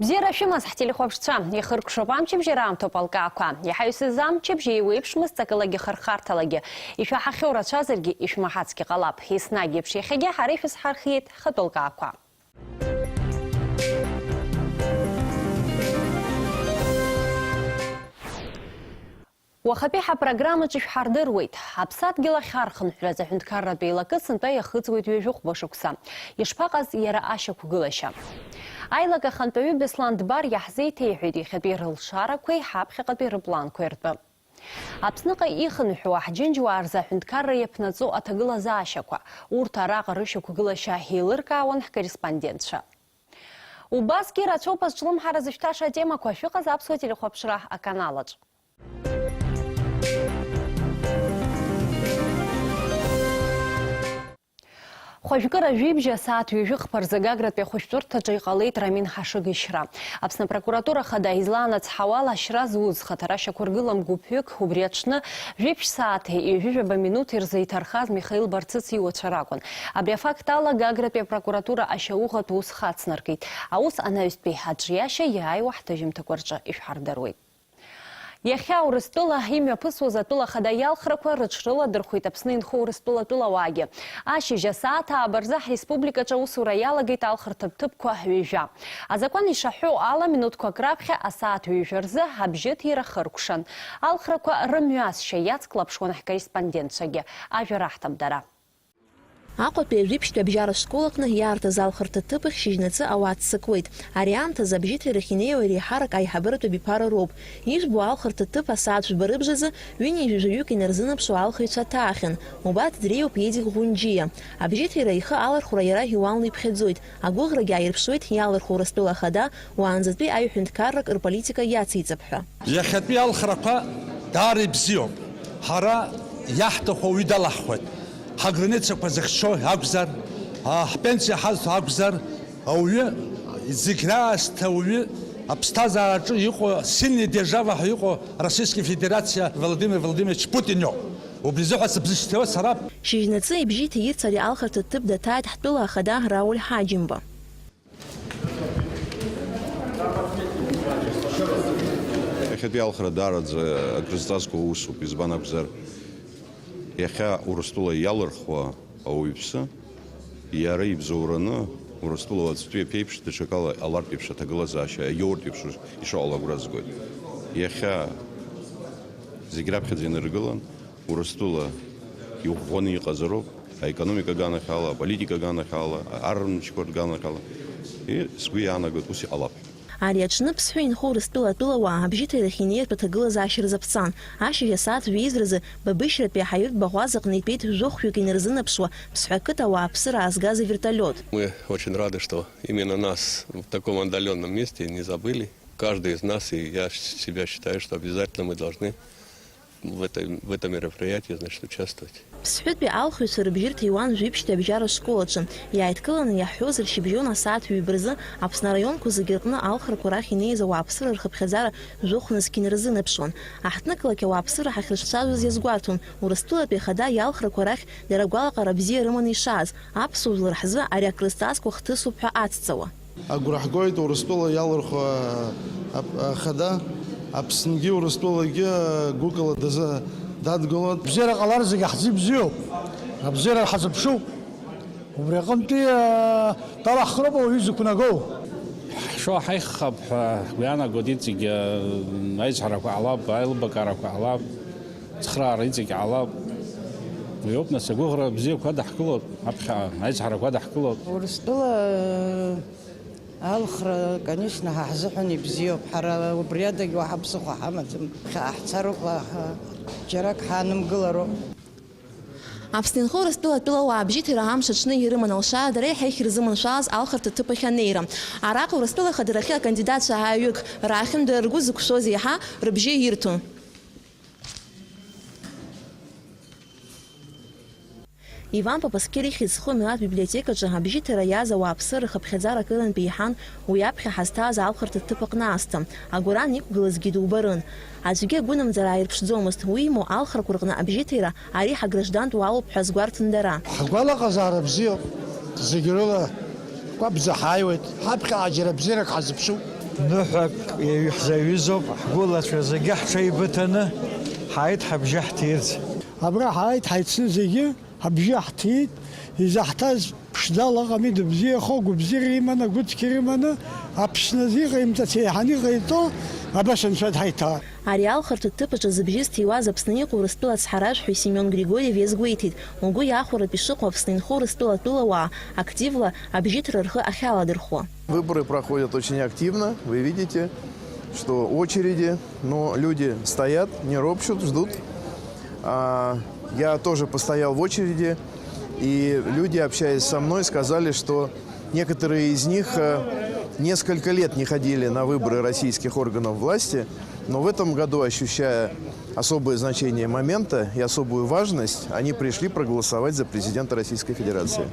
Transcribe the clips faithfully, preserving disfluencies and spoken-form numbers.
Бзиара шәымаз, ҳтелехәаԥшцәа, ихыркәшоуп амчыбжь, раамҭоуп алкаақәа. Иҳаҩсыз амчыбжь еиуеиԥшмызт ҵакылагьы хырхарҭалагьы. Ишәаҳахьоу рацәазаргьы, ишәмаҳацгьы ҟалап. Еснагь еиԥш иахьагьы ҳара ишәызҳархиеит ҳхатәы лкаақәа. Уахатәи ҳапрограммаҿы ишәҳардыруеит. Аԥсадгьыл ахь архынҳәразы аҳәынҭқарратә еилакы сынтәа иахыҵуеит ҩажәи хәба шықәса. Ишԥаҟаз иара ашьақәгылашьа? Аилак ахантәаҩы Беслан Дбар иаҳзеиҭеиҳәеит иахьатәи рылшарақәеи ҳаԥхьаҟатәи рыпланқәеи ртәы. Аԥсныҟа ихынҳәуа ҳџьынџьуаа рзы аҳәынҭқарра иаԥнаҵо аҭагылазаашьақәа, урҭ араҟа рышьақәгылашьа еилыркаауан ҳкорреспондентцәа. Убасгьы рацәоуп азҿлымҳара зышәҭаша атемақәа, шәыҟаз аԥсуа телехәаԥшра аканалаҿ. Хәажәкыра жәибжь асааҭ ҩажәи хԥа рзы Гагратәи ахәышәтәырҭаҿы иҟалеит Рамин Ҳашыг ишьра. Аԥсны апрокуратура хада излаанацҳауа ала, ашьра зуз, хыҭара шьақәыргылам гәыԥҩык, убри аҽны жәиԥшь сааҭи ҩажәижәаба минуҭи рзы иҭархаз Михаил Барцыц иуацәа ракәын. Абри афакт ала Гагратәи апрокуратура ашьауӷатә ус хацнаркит. Аус анаҩстәи аҿиашьа иааиуа ҳҭыжьымҭақәа рҿы ишәҳардыруеит. Иахьа Урыстәыла имҩаԥысуаз атәыла ахада иалхрақәа рыҽрыладырхәеит Аԥсны инхо Урыстәыла атәылауаагьы. Ашьыжь асааҭ ааба рзы ҳреспубликаҿы аусура иалагеит алхырҭатә ҭыԥқәа ҩажәа. Азакәан ишаҳәо ала, минуҭқәак раԥхьа асааҭ ҩажәа рзы абжьыҭира хыркәшан. Алхрақәа рымҩасшьа иацклаԥшуан ҳкорреспондентцәагьы. Ажәа раҳҭап дара. Аҟәатәи ажәиԥшьтәи абжьаратә школ аҟны иаартыз алхырҭатә ҭыԥ ахь шьыжьнаҵы ауаа ццакуеит. Ари аамҭазы абжьыҭирахь инеиуа иреиҳарак аиҳабыратәи абиԥара роуп. Ижәбо алхырҭатә ҭыԥ асааҭ жәба рыбжазы ҩынҩажәи жәаҩык инарзынаԥшуа алхыҩцәа ҭаахьан. Убарҭ дреиуоуп Едик Ӷәынџьиа. Абжьыҭира ихы алархәра иара иуанла иԥхьаӡоит. Агәыӷрагьы ааирԥшуеит иалырхуа Урыстәыла Ахада, уаанӡатәи аҩ ҳәынҭқаррак рполитика иациҵап ҳәа. Иахьатәи алхрақәа даара ибзиоуп. Ҳара иаҳҭаху ауаҩы далаҳхуеит. Ҳаграницақәа зыхьчо акәзар, а, ҳпенсиа ҳазҭо акәзар, ауаҩы зегь раасҭа ауаҩы аԥсҭазаараҿы иҟоу, сильный держава ҳәа иҟоу Российский Федерациа Владимир Владимирович Путин иоуп. Убри азыҳәа сыбзышьҭоу сара. Шьыжьнаҵы ибжьы иҭаирц ари алхырҭатә ҭыԥ даҭааит ҳтәыла ахада Рауль Ҳаџьымба. Иахьатәи алхра даараӡа акрызҵазкуа усуп, избан акәзар, иахьа Урыстәыла иалырхуа ауаҩԥсы, иара ибзоураны Урыстәыла уаҵәтәи аԥеиԥш даҽакала иҟалартә еиԥш аҭагылазаашьа иоуртә еиԥш ишыҟало агәра згоит. Иахьа зегь раԥхьаӡа инаргылан, Урыстәыла иӷәӷәаны иҟазароуп, аекономика аганахьала, аполитика аганахьала, арымчқәа рганахьала. И сгәы иаанагоит, ус иҟалап ҳәа. Ари аҽны Ԥсҳәы инхо Урыстәыла атәылауаа абжьыҭирахь инеиртә аҭагылазаашьа рзаԥҵан. Ашьыжь асааҭ жәеиза рзы Бабышьратәи аҳаиртә баӷәазаҟны итәеит жәохәҩык инарзынаԥшуа Ԥсҳәы ақыҭа ауааԥсыра аазгаз авертолиот. Мы очень рады, что именно нас в таком отдалённом месте не забыли. Каждый из нас, и я себя считаю, что обязательно мы должны в этой, в этом мероприятии, значит, участвовать. Ԥсҳәытәи алхыҩцәа рыбжьырҭа иуан жәиԥшьтәи абжьаратә школ аҿы. Иааидкыланы иаҳҳәозар, шьыбжьон асааҭ ҩба рзы Аԥсны араионқәа зегьы рҟны алхрақәа рахь инеиз ауааԥсыра рхыԥхьаӡара жәохә нызқь инарзынаԥшуан. Аҳҭнықалақь ауааԥсыра ҳахьрыцәцәажәоз иазгәарҭон, Урыстәылатәи Ахада иалхрақәа рахь дара гәалаҟара бзиа рыманы ишааз, аԥсуа жәлар ҳзы ари акрызҵазкуа хҭысуп ҳәа ацҵауа. Агәра ҳгоит Урыстәыла иалырхуа ап-, Ахада, Аԥснгьы Урыстәылагьы гәыкала дазы-, дадгылоит. Абзиара ҟалар зегьы ҳзы ибзиоуп, абзиара ҳазыԥшуп. Убри аҟынтәи, а, далаҳхроуп ауаҩы изықәнагоу. Ҳшо ҳаиӷьхап ҳәа ҳгәы иаанагоит, иҵегь, а, аизҳарақәа ҟалап, аилыбакаарақәа ҟалап, цхыраара иҵегь ҟалап. Уи ауп, нас, агәыӷра бзиақәа адаҳкылоит, аԥхьа аизҳарақәа адаҳкылоит. Урыстәыла, а, Алхра, конечно, ҳа ҳзыҳәан ибзиоуп. Ҳара убри адагь уаҳа ԥсыхәа ҳамаӡам. Хьаа ҳцароуп, аха џьарак ҳаанымгылароуп. Аԥсны инхо Урыстәыла атәылауаа абжьыҭира амш аҽны ирыман алшара дара иаҳа иахьырзыманшәалаз алхырҭа ҭыԥ ахь анеира. Араҟа Урыстәыла ахадарахьы акандидатцәа ааҩык рахьынтә дара ргәы зықәшәоз еиҳа рыбжьы ирҭон. Иван Папасқьыр ихьӡ зху амилаҭ библиотекаҿы абжьыҭира иааз ауааԥсыра рхыԥхьаӡара акырынтә еиҳан, уи аԥхьа ҳазҭааз алхырҭа ҭыԥ аҟны аасҭа, агәыран иқәгылазгьы дубарын. Аӡәгьы агәынамӡара ааирԥшӡомызт, уи имоу алхрақәа рҟны абжьыҭира ари ҳаграждантә уалоуп ҳәа азгәарҭон дара. Ҳгәалаҟазаара бзиоуп, зегь рыла кәабӡа ҳааиуеит, ҳаԥхьаҟа џьара бзиарак ҳазыԥшуп. Ныҳәак ҳзаҩызоуп, ҳгәылацәа зегьы ҳҽеибыҭаны ҳааит ҳабжьы ҳҭирц. Абра ҳааит, ҳаицны зегьы ҳабжьы ҳҭиит, изаҳҭаз ԥшӡала ыҟами, дыбзиахо, гәыбзиара иманы, гәыцқьара иманы, Аԥсны азы иҟаимҵац еиҳаны иҟаиҵо, абас анцәа дҳаиҭа. Ари алхырҭа ҭыԥ аҿы зыбжьы зҭиуаз Аԥсны иҟоу Урыстәыла ацҳаражәҳәаҩ Семион Григорьев иазгәеиҭеит, угәы иахәароуп ишыҟоу Аԥсны инхо Урыстәыла атәылауаа активла абжьыҭра рхы ахьаладырхәуа. Выборы проходят очень активно, вы видите, что очереди, но люди стоят, не ропщут, ждут. А, я тоже постоял в очереди, и люди, общаясь со мной, сказали, что некоторые из них, э, несколько лет не ходили на выборы российских органов власти, но в этом году, ощущая особое значение момента и особую важность, они пришли проголосовать за президента Российской Федерации.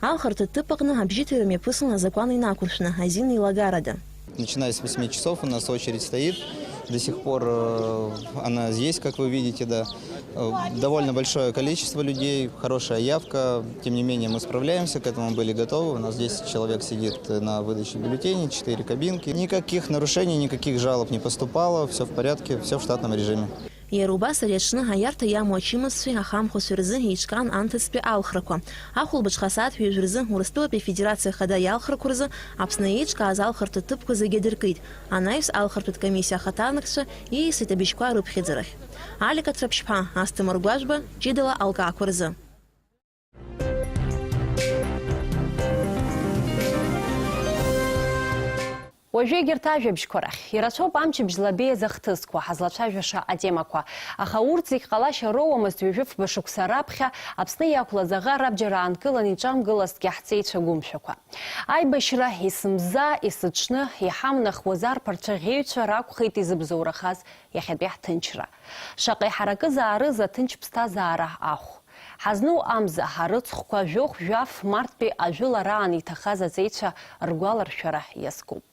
Алхырҭа ҭыԥ аҟны абжьыҭира мҩаԥыслон азакәан инақәыршәны, азин еилагарада. Начиная с восьми часов у нас очередь стоит. До сих пор, э, она здесь, как вы видите, да. Э, довольно большое количество людей, хорошая явка. Тем не менее, мы справляемся, к этому были готовы. У нас десять человек сидит на выдаче бюллетеней, четыре кабинки. Никаких нарушений, никаких жалоб не поступало. Всё в порядке, всё в штатном режиме. Иара убас ари аҽны аиарҭа иамоу ачымазцәеи ахамхәацәеи рзы еиҿкаан анҭыҵтәи алхрақәа. Ахәылбыҽха асааҭ ҩажәа рзы Урыстәылатәи Афедерациа Ахада иалхрақәа рзы Аԥсны еиҿкааз алхырҭа ҭыԥқәа зегьы дыркит. Анаҩс алхырҭатә комиссиа ахаҭарнакцәа ииасит абжьқәа рыԥхьаӡарахь. Алика Ҭраԥшьԥҳа, Асҭамыр Гәажәба, ҷыдала алкаақәа рзы. Уажәы егьырҭ ажәабжьқәа рахь. Ирацәоуп амчыбжь лабеиаз ахҭысқәа, ҳазлацәажәаша атемақәа. Аха урҭ зегь ҟалашьа роуамызт ҩажәи фба шықәса раԥхьа Аԥсны иақәлаз аӷа рабџьар аанкылан иҿамгылазҭгьы ҳҵеицәа гәымшәақәа. Аибашьра есымза, есыҽны, иҳамнахуаз арԥарцәа ӷьеҩцәа ракәхеит изыбзоурахаз иахьатәи ҳҭынчра. Шаҟа иҳаракызаарыз аҭынч ԥсҭазаара ахә. Ҳазну амза, арыцхәқәа жәохә-жәаф марттәи ажәылараан иҭахаз аҵеицәа ргәаларшәара иазкуп.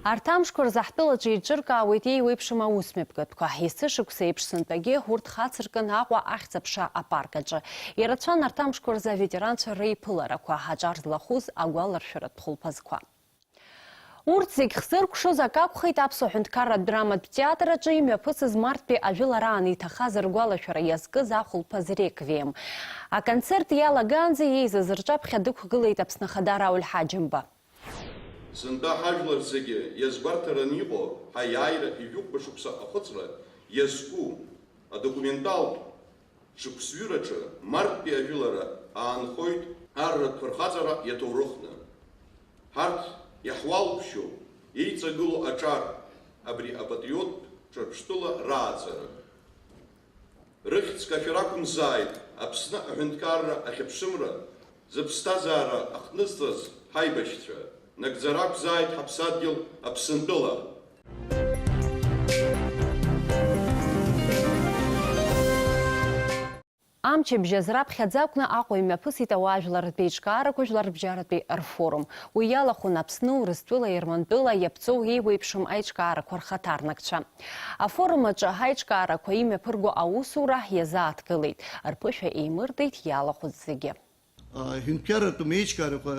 Арҭ амшқәа рзы ҳтәылаҿы еиҿыркаауеит еиуеиԥшым аусмҩаԥгатәқәа. Есышықәса еиԥш сынтәагьы урҭ хацыркын Аҟәа ахьӡ-аԥша апарк аҿы. Ирацәан арҭ амшқәа рзы аветеранцәа реиԥыларақәа, аҿар злахәыз агәаларшәаратә хәылԥазқәа. Урҭ зегь хзыркәшоз акы акәхеит Аԥсуа ҳәынҭқарратә драматә театр аҿы имҩаԥысыз марттәи ажәылараан иҭахаз ргәалашәара иазкыз ахәылԥаз реквием. Аконцерт иалагаанӡа еизаз рҿаԥхьа дықәгылеит Аԥсны Ахада Рауль Ҳаџьымба. Сынтәа ҳажәлар зегьы иазгәарҭараны иҟоу ҳаиааира ижәытәқәа шықәса ахыҵра иазку адокументалтә шықәсҩыраҿы марттәи ажәылара аанхоит арратә фырхаҵара иаҭоурыхны. Ҳарҭ иаҳуалԥшьоуп еиҵагылоу аҿар, абри апатриоттә Ҿырԥштәыла рааӡара. Рыхьӡ кашәар акәымзааит, Аԥсны аҳәынҭқарра ахьыԥшымра зыԥсҭазаара ахҭнызҵаз ҳаибашьцәа, нагӡара акәзааит ҳаԥсадгьыл Аԥсынтәыла! Амчыбжь азы раԥхьаӡа акәны Аҟәа имҩаԥысит ауаажәларратә еиҿкаарақәа жәларбжьаратәи рфорум. Уи иалахәын Аԥсны, Урыстәыла, Ермантәыла иаԥҵоу еиуеиԥшым аиҿкаарақәа рхаҭарнакцәа. Афорум аҿы аиҿкаарақәа имҩаԥырго аусура иазааҭгылеит, рԥышәа еимырдеит иалахәыз зегьы. Аҳәынҭқарратәым еиҿкаарақәа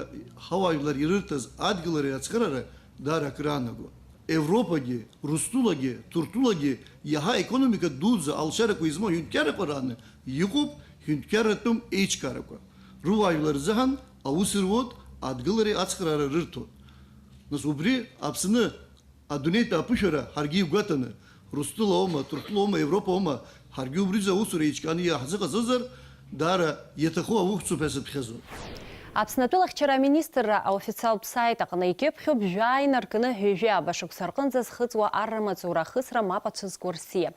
ҳауаажәлар ирырҭаз адгылареи ацхыраареи даара акыр аанаго. Европагьы, Урыстәылагьы, Ҭырқәтәылагьы иаҳа аекономика дуӡӡа алшарақәа измоу аҳәынҭқаррақәа рааны иҟоуп ҳәынҭқарратәым еиҿкаарақәа. Руаажәлар рзыҳәан аус руоит, адгылареи ацхыраареи рырҭоит. Нас убри Аԥсны адунеитә аԥышәара ҳаргьы игәаҭаны, Урыстәыла аума, Ҭырқәтәыла аума, Европа аума, ҳаргьы убризы аусура еиҿкааны иааҳзыҟаҵозар, даара иаҭаху аухьӡуп ҳәа сыԥхьаӡоит. Аԥсны атәылахьчара аминистрра аофициалтә саит аҟны икьыԥхьуп жәаа инаркны ҩажәи ааба шықәса рҟынӡа зхыҵуа арра маҵура ахысра мап ацәызкуа рсиа.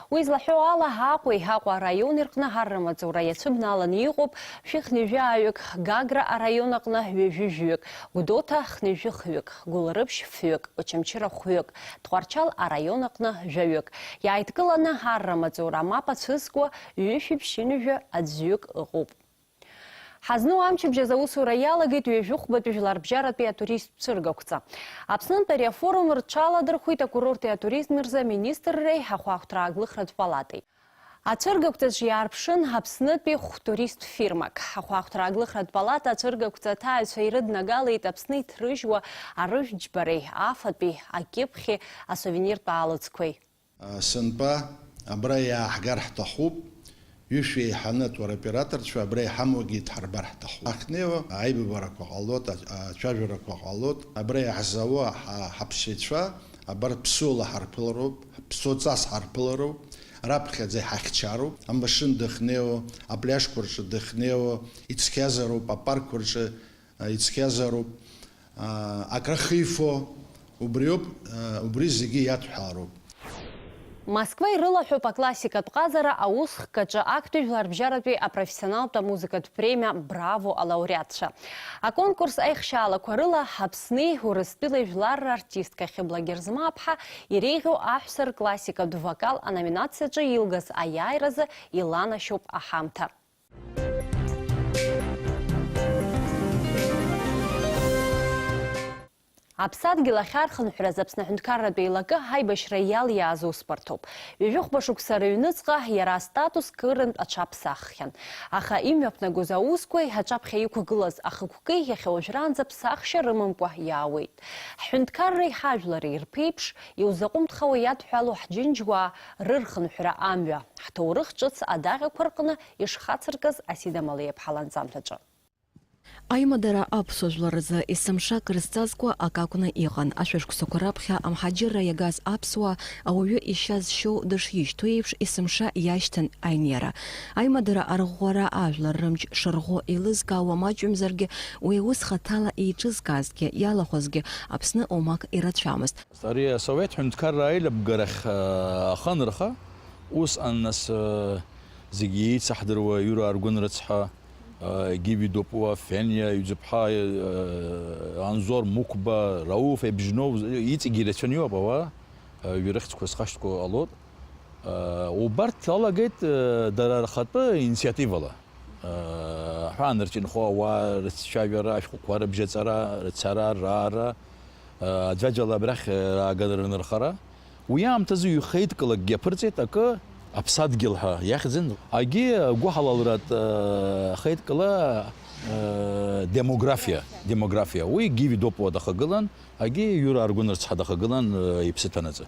Уи злаҳәо ала, Аҟәеи Аҟәа араиони рҟны арра маҵура иацәыбналаны иҟоуп шәи хынҩажәаҩык, Гагра араион аҟны ҩажәи жәаҩык, Гәдоуҭа хынҩажәи хҩык, Гәылрыԥшь фҩык, Очамчыра хәҩык, Тҟәарчал араион аҟны жәаҩык. Иааидкыланы арра маҵура мап ацәызкуа ҩышәи ԥшьынҩажәи аӡәҩык ыҟоуп. Ҳазну амчыбжь азы аусура иалагеит ҩажәи хәбатәи жәларбжьаратәи атуристтә цәыргақәҵа. Аԥснынтә ари афорум рҽаладырхәит акурорти атуризми рзы аминистрреи ахәаахәҭра ааглыхратә палатеи. Ацәыргақәҵаҿ иаарԥшын Аԥснытәи хә-туристтә фирмак. Ахәаахәҭра ааглыхратә палата ацәыргақәҵа аҭааҩцәа ирыднагалеит Аԥсны иҭрыжьуа арыжәтә џьбареи, афатәи, акьыԥхьи, асувениртә аалыҵқәеи. Сынтәа абра иааҳгар ҳҭахуп, ҩышә еиҳаны туроператорцәа абра иҳамоугьы дҳарбар ҳҭахуп. Ҳахьнеиуа аибабарақәа ҟалоит, ац-, ацәажәарақәа ҟалоит. Абра иаҳзаауа ҳа-, ҳаԥсшьацәа абар ԥсуала ҳарԥылароуп, ԥсуаҵас ҳарԥылароуп, раԥхьаӡа иҳахьчароуп. Амашьына дахьнеиуа, апляжқәа рҿы дахьнеиуа, ицқьазароуп, апаркқәа рҿы ицқьазароуп, акрахифо, убриоуп, убри зегьы иадҳәалароуп. Москва ирылаҳәоуп аклассикатә ҟазара аус хкаҿы актәи жәларбжьаратәи апрофессионалтә амузыкатә премиа Браво алауреатцәа. Аконкурс аихшьаалақәа рыла Аԥсни Урыстәылеи жәлар рартистка Хьыбла Герзмаԥҳа иреиӷьу аҳәса рклассикатә вокал аноминациаҿы илгаз аиааиразы иланашьоуп аҳамҭа. Аԥсадгьыл ахьархынҳәраз Аԥсны аҳәынҭқарратә еилакы аибашьра иалиааз усбарҭоуп. Ҩажәихәба шықәса рыҩныҵҟа иара астатус кырынтә аҽаԥсаххьан. Аха имҩаԥнагоз аусқәеи аҿаԥхьа иқәгылаз ахықәкы иахьа уажәраанӡа ԥсахшьа рымамкәа иаауеит. Ҳҳәынҭқарреи ҳажәлари рԥеиԥш, иузаҟәымҭхауа иадҳәалоу ҳџьынџьуаа рырхынҳәра амҩа, ҳҭоурых ҿыц адаҟьақәа рҟны ишхацыркыз Асида Малиаԥҳа ланҵамҭаҿы. Аимадара аԥсуа жәлар рзы есымша акыр зҵазкуа акы акәны иҟан. Ашәышықәсақәа раԥхьа амҳаџьырра иагаз аԥсуаа ауаҩы ишьа зшьоу дышишьҭоу еиԥш есымша иашьҭан аиниара. Аимадара арӷәӷәара ажәлар рымч шырӷәӷәо еилызкаауа маҷҩымзаргьы, уи аус хаҭала еиҿызкаазгьы, иалахәызгьы Аԥсны омак ирацәамызт. Ари асовет ҳәынҭқарра аилабгарахь, э, аханарха, усҟан нас, э, зегьы еицаҳдыруа Иура Аргәын рыцҳа, э, Гиви Допуа, Фениа иҩӡыԥҳа, э, Анзор Мукба, Рауф Ебжьнов, иҵегьы ирацәаны иоуп ауаа, э, ҩарыхьӡқәа схашҭқәо ҟалоит. Э, убарҭ алагеит, э, дара рхатәы инициативала. Аҳәаанырҵәинхо ауаа рыцәажәара, ашәҟәқәа рыбжьаҵара, рцара, раара, аӡәаӡәала абрахь раагара, рнырхара. Уи аамҭазы ҩ-хеидкылакгьы аԥырҵеит акы, Аԥсадгьыл ҳәа иахьӡын. Агьи агәыҳалалратә, э, хеидкыла, э, демографиа, демографиа. Уи Гиви Допуа дахагылан, агьи Иура Аргәын рыцҳа дахагылан, э, иԥсы ҭанаҵы.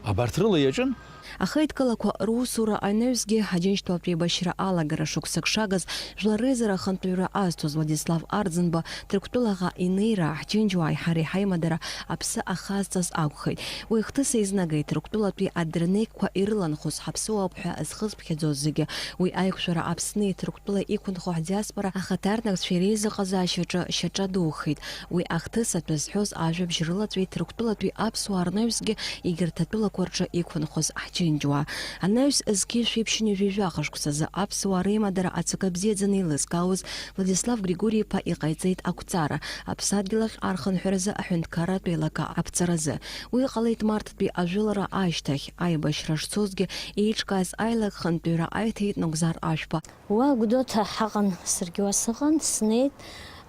Абарҭ рыла иаҿын. Ахеидкылақәа русура анаҩсгьы Аџьынџьтәылатә еибашьра алагара шықәсык шагыз, Жәлар реизара ахантәаҩра азҭоз Владислав Арӡынба Ҭырқәтәылаҟа инеира, ҳџьынџьуааи ҳареи ҳаимадара аԥсы ахазҵаз акәхеит. Уи ахҭыс еизнагеит Ҭырқәтәылатәи адырнеигқәа ирыланхоз ҳаԥсуаауп ҳәа зхы зԥхьаӡоз зегьы. Уи аиқәшәара Аԥсни Ҭырқәтәылеи иқәынхо ҳдиаспора ахаҭарнакцәа реизыҟазаашьаҿы шьаҿа духеит. Уи ахҭыс атәы зҳәоз ажәабжь рылаҵәеит Ҭырқәтәылатәи аԥсуаа рнаҩсгьы егьырҭ атәылақәа рҿы иқәынхоз ҳџьынџьуаа. Анаҩс зқьи жәшәи ԥшьынҩажәи жәаха шықәсазы аԥсуаа реимадара аҵакы бзиаӡаны еилызкаауаз Владислав Григори-иԥа иҟаиҵеит ақәҵара, аԥсадгьыл ахь архынҳәразы аҳәынҭқарратә еилакы аԥҵаразы. Уи ҟалеит марттәи ажәылара ашьҭахь, аибашьра шцозгьы еиҿкааз аилак хантәаҩра аиҭеит Ногзар Ашәба. Уа Гәдоуҭа ҳаҟан, саргьы уа сыҟан, снеит,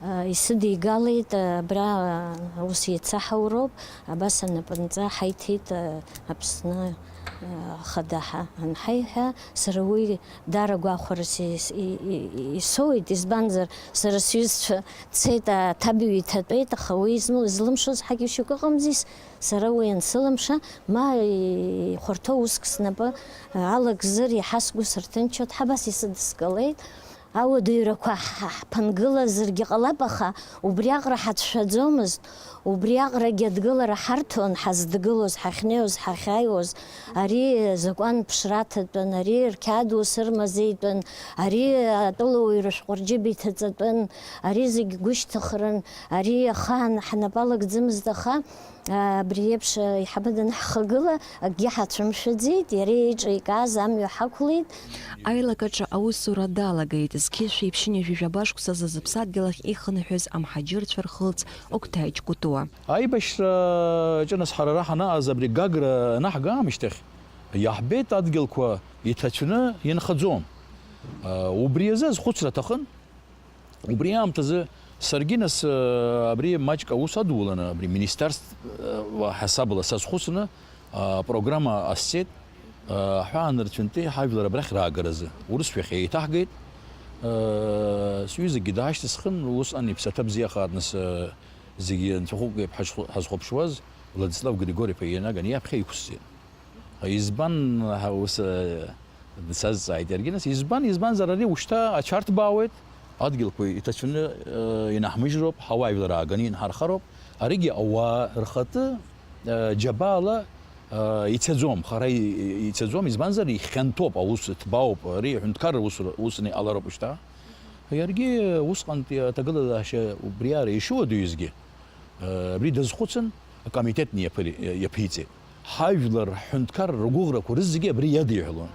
а, исыдигалеит, а, абра, а, аус еицаҳауроуп, абас анапынҵа ҳаиҭеит, а, Аԥсны, а, Ахада ҳа анҳаиҳәа, сара уи даара гәахәарас ис-, и-, и-, исоуеит, избанзар, сара сҩызцәа цеит, аҭабиа иҭатәеит, аха уи изну-, излымшоз ҳәагьы шьоук ыҟамзи, с-, Сара уи ансылымша, ма ихәарҭоу уск снапы алагзар, иаҳа сгәы сырҭынчуан, ҳабас исыдыскылеит. Ауадаҩрақәа ҳ-, ҳԥынгылазаргьы ҟалап, аха убриаҟара ҳацәшәаӡомызт, убриаҟарагьы адгылара ҳарҭон, ҳаздгылоз, ҳахьнеиуаз, ҳахьааиуаз, ари азакәан ԥшраҭатәын, ари рқьаад ус ырмазеитәын, ари атәылауаҩра шәҟәырҷыба иҭаҵатәын, ари зегь гәышьҭыхрын, ари ахаан ҳнапы алагӡамызт, аха Абри еиԥш, еиҳабы данаҳхагыла, акгьы ҳацәымшәаӡеит, иара еиҿикааз амҩа ҳақәлеит. Аилак аҿы аусура далагеит, зқьи жәшәи ԥшьынҩажәи жәаба шықәсазы зыԥсадгьыл ахь ихынҳәыз амҳаџьырцәа рхылҵ Октай Ҷкәытуа. Аибашьра аҿы нас ҳара ара ҳанаҟаз абри Гагра анаҳга аамышьҭахь, иаҳбеит адгьылқәа иҭацәны инхаӡом. Убри азы азхәыцра аҭахын. Убри аамҭазы саргьы нас, э, абри маҷк аус адуланы, абри министерство, э, ҳасабала сазхәыцны, апрограмма ҟасҵеит, э, аҳәаанырцәынтәи ҳажәлар абрахь раагаразы. Урысшәахь еиҭаҳгеит. Э, сҩызагьы даашьҭысхын, усҟан иԥсаҭа бзиахааит нас, э, зегьы анцәахәык еиԥш ҳазхәа-, ҳазхәаԥшуаз Владислав Григорий-иԥа ианаганы иаԥхьа иқәсҵеит. Избан, ҳа, ус, э, сазҵааит иаргьы нас, избан, избанзар ари ушьҭа аҽарҭбаауеит, адгьылқәа иҭацәны, э, инаҳмыжьроуп, ҳауаажәлар ааганы инҳархароуп, аригьы ауаа рхатәы, э, џьабаала, э, ицаӡом, хара и-, и-, ицаӡом, избанзар ихьанҭоуп, аус ҭбаауп, ари аҳәынҭқарра усура, усны иҟалароуп ушьҭа. Иаргьы усҟантәи аҭагылазаашьа убриаара ишуадаҩызгьы, э, абри дазхәыцын, акомитет иаԥыри-, иаԥиҵеит. Ҳажәлар, ҳҳәынҭқар ргәыӷрақәа рызегьы абри иадиҳәалон.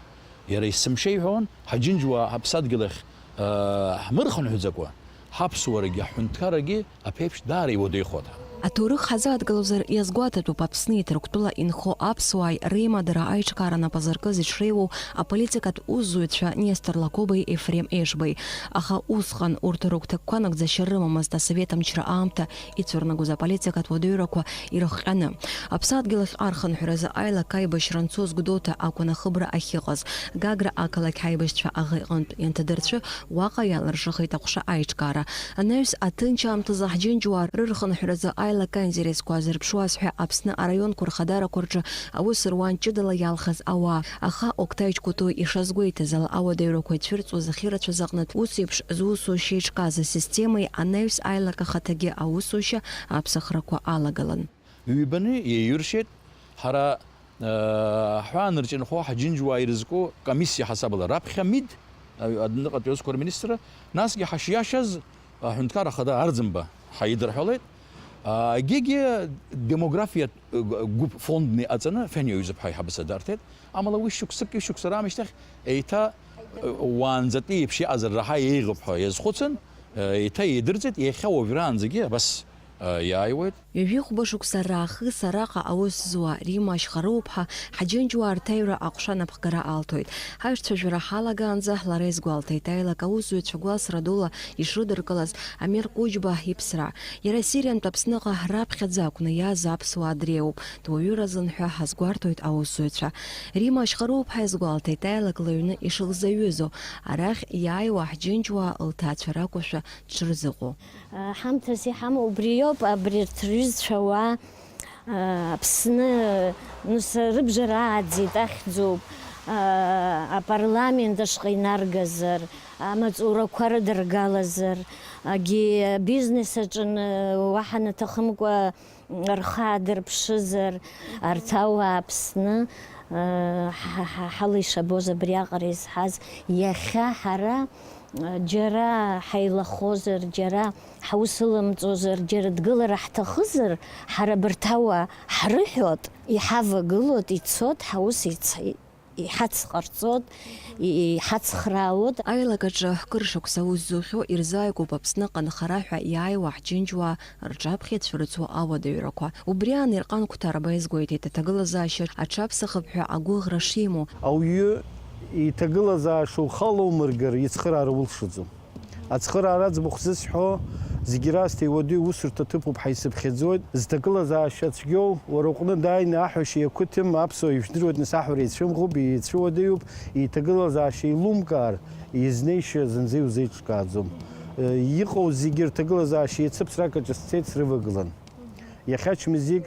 Иара есымша иҳәон, ҳаџьынџьуаа ҳаԥсадгьыл ахь, э, ҳмырхынҳәӡакәа, ҳаԥсуарагьы ҳҳәынҭқаррагьы аԥеиԥш даара иуадаҩхоит ҳәа. Аҭоурых ҳазааҭгылозар, иазгәаҭатәуп Аԥсны иҭырқәтәыла инхо аԥсуааи реимадара аиҿкаара нап азыркыз иҽреиуоу аполитикатә усзуҩцәа Нестор Лакобеи Ефрем Ешбеи. Аха усҟан урҭ рыгәҭакқәа нагӡашьа рымамызт асовет амчра аамҭа ицәырнагоз аполитикатә уадаҩрақәа ирыхҟьаны. Аԥсадгьыл ахь архынҳәразы аилак аибашьра анцоз Гәдоуҭа акәын ахыбра ахьыҟаз. Гагра ақалақь аибашьцәа аӷа иҟынтә ианҭадырцәы, уаҟа иалыршахеит аҟәша аиҿкаара. Анаҩс аҭынч аамҭазы ҳџьынџьуаа рырхынҳәразы аилак аинтересқәа азырԥшуаз ҳәа Аԥсны араионқәа рхадарақәа рҿы аус руан ҷыдала иалхыз ауаа. Аха Оқҭаи Џьгәыҭуа ишазгәеиҭаз ала, ауадаҩрақәа ицәырҵуаз ахьырацәаз аҟнытә ус еиԥш зусушьа еиҿкааз асистемеи анаҩс аилак ахаҭагьы аусушьа аԥсахрақәа алагалан. Ҩбаны еиҩыршеит, ҳара, э, ҳҳәаанырҵәынхо ҳаџьынџьуаа ирызку комиссиа ҳасабала, раԥхьа МИД, э, адәныҟатәи аусқәа рминистрра, насгьы ҳашиашаз аҳәынҭқар ахада Арӡынба ҳаидырҳәалеит. Егьигьы демографиатә, э, гәыԥ фондны иҟаҵаны Фениа Ҩзыԥҳа иҳабыс адарҭеит. Амала уи шықәсык, ишықәса раамышьҭахь еиҭа, э, уаанӡатәи еиԥш иҟазар раҳа еиӷьуп ҳәа иазхәыцын, э, еиҭа еидырҵеит, иахьа уажәраанӡагьы абас, э, иааиуеит. Ҩажәи хәба шықәса раахыс араҟа аус зуа Римма Ашьхаруаԥҳа ҳаџьынџьуаа рҭаҩра аҟәша анапхгара алҭоит. Ҳаиҿцәажәара ҳалагаанӡа лара изгәалҭеит, аилак аусзуҩцәа гәалсра дула ишрыдыркылаз Амир Кәыџьба иԥсра. Иара Сириантә Аԥсныҟа раԥхьаӡа акәны иааз аԥсуаа дреиуоуп, дуаҩыразын ҳәа ҳазгәарҭоит аусзуҩцәа. Римма Ашьхаруаԥҳа изгәалҭеит, аилак лыҩны ишылзаҩызоу, арахь иааиуа ҳџьынџьуаа лҭаацәа ракәушәа дшырзыҟоу. Ҳамҭас иҳамоу убри иоуп, абри рҭ-, рҩызцәа уаа, Аԥсны, ну, са рыбжара ааӡеит, ахьӡуп, апарламент ашҟа инаргазар, амаҵурақәа рыдыргалазар, агьи абизнес аҿы, уаҳа наҭахымкәа, рхы аадырԥшызар, арҭ ауаа Аԥсны, ҳа, ҳа, ҳала ишабоз абриаҟара изҳаз, иахьа ҳара, џьара ҳаилахозар, џьара ҳаус ылымҵозар, џьара дгылара ҳҭахызар, ҳара абарҭ ауаа ҳрыҳәоит, иҳавагылоит, ицоит, ҳаус иц-, иҳацҟарҵоит, и-, иҳацхраауеит. Аилак аҿы кыр шықәса аус зухьоу ирзааигәоуп Аԥсныҟа анхара ҳәа иааиуа ҳџьынџьуаа рҿаԥхьа ицәырҵуа ауадаҩрақәа. Убри аан Ерҟан Қәҭарба иазгәеиҭеит аҭагылазаашьа аҽаԥсахып ҳәа агәыӷра шимоу. Ауаҩы иҭагылазаашьа ухы аламыргар, ицхыраара улшаӡом. Ацхыраара аӡбахә зысҳәо, зегьы раасҭа иуадаҩу усурҭа ҭыԥуп ҳәа исыԥхьаӡоит. Зҭагылазаашьа цәгьоу, уара уҟны дааины аҳәашьа иақәыҭым аԥсуа ижәдыруеит, нас аҳәара ицәымӷуп, ицәыуадаҩуп, иҭагылазаашьа илумкаар, изнеишьа зынӡа иузеиҿкааӡом. Иҟоу зегьы рҭагылазаашьа иацы ԥсрак аҿы сцеит, срывагылан. Иахьа ачмазаҩык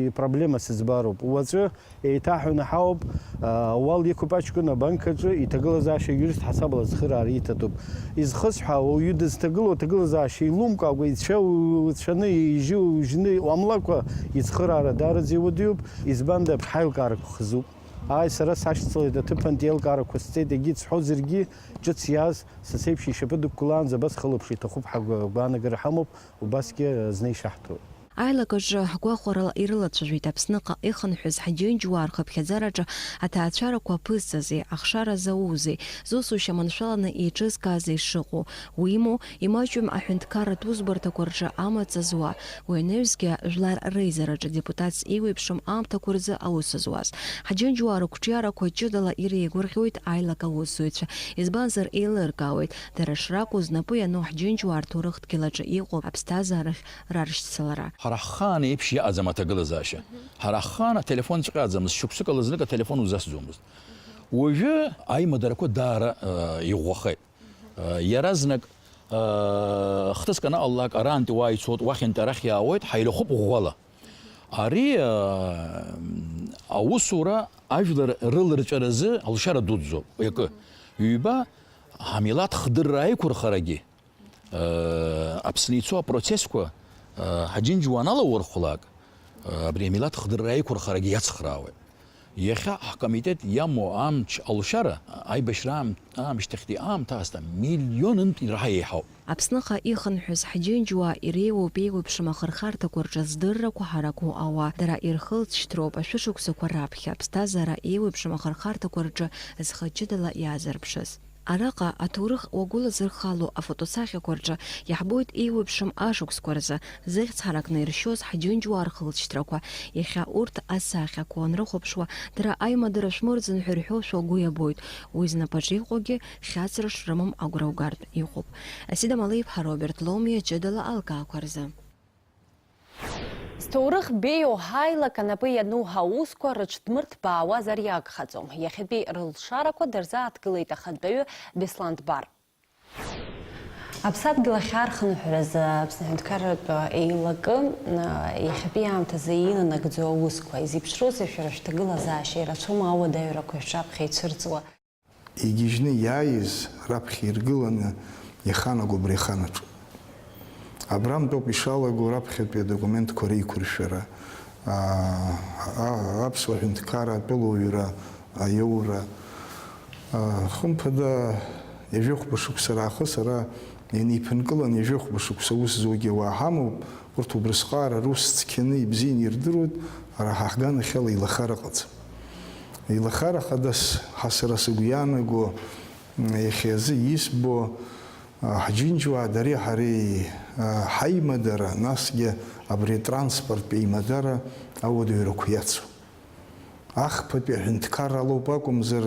ипроблема сыӡбароуп. Уаҵәы еиҭаҳәаны ҳауп, а, ауал иқәуп аҷкәын абанк аҿы, иҭагылазаашьа аиуристтә ҳасабала ацхыраара иҭатәуп. Изхысҳәаау, ауаҩы дызҭагылоу аҭагылазаашьа илумкаауа, ицәа-, уцәаны, ижьы-, ужьны, уамлакәа ицхыраара даараӡа иуадаҩуп, избанда ҳаилкаарақәа хазуп. Ааи, сара сашьцылеит, аҭыԥантәи аилкаарақәа сҵеит, егьи исҳәозаргьы, ҿыц иааз, са сеиԥш ишьапы дықәгылаанӡа абас схылаԥшуа иҭахуп ҳәа агәаанагара ҳамоуп, убасгьы, э, зны ишаҳҭо. Аилак аҿы гәахәарала ирылацәажәеит Аԥсныҟа ихынҳәыз ҳџьынџьуаа рхыԥхьаӡараҿы аҭаацәарақәа аԥызҵази, ахшара заузи, зусушьа маншәаланы еиҿызкаазеи шыҟоу, уимоу, имаҷҩым аҳәынҭқарратә усбарҭақәа рҿы амаҵ зуа, уи анаҩсгьы жәлар реизараҿы депутатс еиуеиԥшым аамҭақәа рзы аус зуаз. Ҳџьынџьуаа рықәҿиарақәа ҷыдала иреигәырӷьоит аилак аусзуҩцәа, избанзар, еилыркаауеит, дара шракәу знапы иану ҳџьынџьуаа рҭоурых дгьылаҿы иҟоу аԥсҭазаарахь раршьцылара. Ҳара ҳхаан еиԥш иҟаӡам аҭагылазаашьа. Ҳара ҳхаан ателефон цәҟьаӡамызт, шықәсык ала знык ателефон узасӡомызт. Уажәы аимадарақәа даара, э, иӷәӷәахеит. Э, иаразнак, э, хҭыск анаҟалалак, арантәи уа ицоит, уахьынтәи арахь иаауеит, ҳаилахәуп ӷәӷәала. Ари, э, аусура ажәлар рыларҵәаразы алшара дуӡӡоуп, акы. Ҩба, ҳамилаҭ хдырра аиқәырхарагьы, Аԥсны ицо апроцессқәа ҳаџьынџьуа аналаурхәлак, абри амилаҭ хдырра аиқәырхарагьы иацхраауеит. Иахьа ҳкомитет иамоу амч алшара, аибашьра аам-, аамышьҭахьтәи аамҭа аасҭа миллионынтә ираҳа еиҳауп. Аԥсныҟа ихынҳәыз ҳџьынџьуаа иреиуоуп еиуеиԥшым ахырхарҭақәа рҿы здыррақәа ҳараку ауаа. Дара ирхылҵшьҭроуп ашәышықәсақәа раԥхьа аԥсҭазаара еиуеиԥшым ахырхарҭақәа рҿы зхы ҷыдала иаазырԥшыз. Араҟа аҭоурых уагәылазырхало афотосахьақәа рҿы иаҳбоит еиуеиԥшым ашықәсқәа рзы зыхьӡ ҳаракны иршьоз ҳџьынџьуаа рхылҵшьҭрақәа. Иахьа урҭ асахьақәа уанрыхәаԥшуа, дара аимадара шәмырӡын ҳәа ирҳәошәа угәы иабоит. Уи знапаҿы иҟоугьы хьаҵра шрымам агәра угартә иҟоуп. Асида Малеиԥҳа, Роберт Ломиа, ҷыдала алкаақәа рзы. Зҭоурых беиоу ҳаилак анапы иану ҳаусқәа рыҽдмырҭбаауазар иагхаӡом. Иахьатәи рылшарақәа дырзааҭгылеит ахантәаҩы Беслан Дбар. Аԥсадгьыл ахьаархынҳәразы Аԥсны аҳәынҭқарратә еилакы, а, иахьатәи аамҭазы инанагӡо аусқәа изеиԥшроузеи шәара шәҭагылазаашьа ирацәоума ауадаҩрақәа шәҿаԥхьа ицәырҵуа? Игьежьны иааиз раԥхьа иргыланы иханаго абри аханаҿы. Абрантәоуп ишалаго раԥхьатәи адокументқәа реиқәыршәара, аа, а-, аԥсуа ҳәынҭқарра атәылауаҩра аиоура. Аа, хымԥада, ҩажәихәба шықәса раахыс ара инеиԥынкылан, ҩажәихәба шықәса аус зугьы ауаа ҳамоуп, урҭ убрысҟара рус цқьаны ибзианы ирдыруеит, ара ҳа ҳганахьала еилахара ыҟаӡам. Еилахара хадас ҳа сара сыгәы иаанаго, м, иахьазы избо, а, ҳџьынџьуаа дареи ҳареи, а, ҳаимадара, насгьы абри атранспорттә еимадара ауадаҩрақәа иацу. Ахԥатәи аҳәынҭқарра алоуп акәымзар,